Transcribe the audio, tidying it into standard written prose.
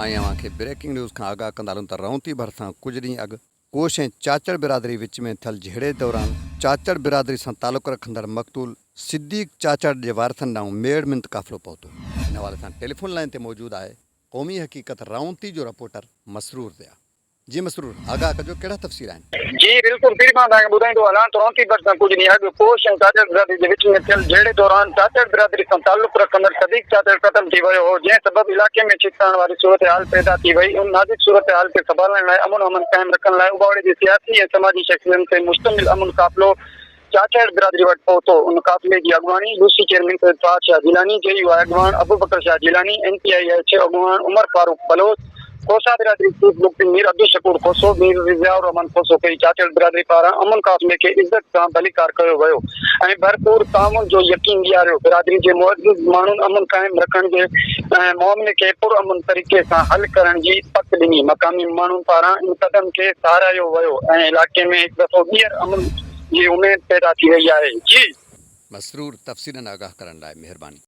۽ اوهان کي breaking news کان آگاهه ڪندا هلون ته رونتي ڀرسان ڪجهه ڏينهن اڳ ڪوش ۽ چاچڙ برادري وچ ۾ ٿيل جهيڙي دوران چاچڙ برادري سان تعلق رکندڙ مقتول صديق چاچڙ جي وارثن ڏانهن ميڙ منت قافلو پهتو. ان حوالي سان ٽيليفون لائين تي موجود آهي قومي حقيقت رونتي جو رپورٽر مسرور ضياء. جي مسرور، آگاهه ڪجو ڪهڙا تفصيل آهن؟ جي بلڪل پير مان توهان کي ٻڌائيندو هلان ته رونتي ڀرسان ڪجهه ڏينهن اڳ ڪوش ۽ چاچڙ برادري جي وچ ۾ ٿيل جهيڙي دوران چاچڙ برادري سان تعلق رکندڙ صديق چاچڙ قتل ٿي ويو هو جنهن سبب علائقي ۾ ڇڪتاڻ واري صورتحال پيدا ٿي وئي ان نازڪ صورتحال کي سنڀالڻ لاء امن امان قائم رکڻ لاء اٻاوڙي جي سياسي ۽ سماجي شخصيتن تي مشتمل امن قافلو چاچڙ برادري وٽ پهتو. ان قافلي جي اڳواڻي يوسي چيئرمين سيد فهد شاهه جيلاني، جي يو آء اڳواڻ Abubakar Shah Jilani, N P I H اڳواڻ عمر فاروق بلوچ، کوسا برادري چيف مفتي مير عبدالشڪور کوسو، مير ضياء الرحمان کوسو ڪئي. چاچڙ برادري پاران امن قافلي کي عزت سان ڀليڪار ڪيو ويو ۽ ڀرپور تعاون جو يقين ڏياريو. برادري جي معزز ماڻهن امن قائم رکڻ جي معاملي کي پرامن طريقي سان حل ڪرڻ جي پڪ ڏني. مقامي ماڻهن پاران ان قدم کي ساراهيو ويو ۽ علائقي ۾ هڪ دفعو ٻيهر امن جي اميد پيدا ٿي وئي آهي. جي. مسرور تفصيلن آگاهه ڪرڻ لاء مهرباني.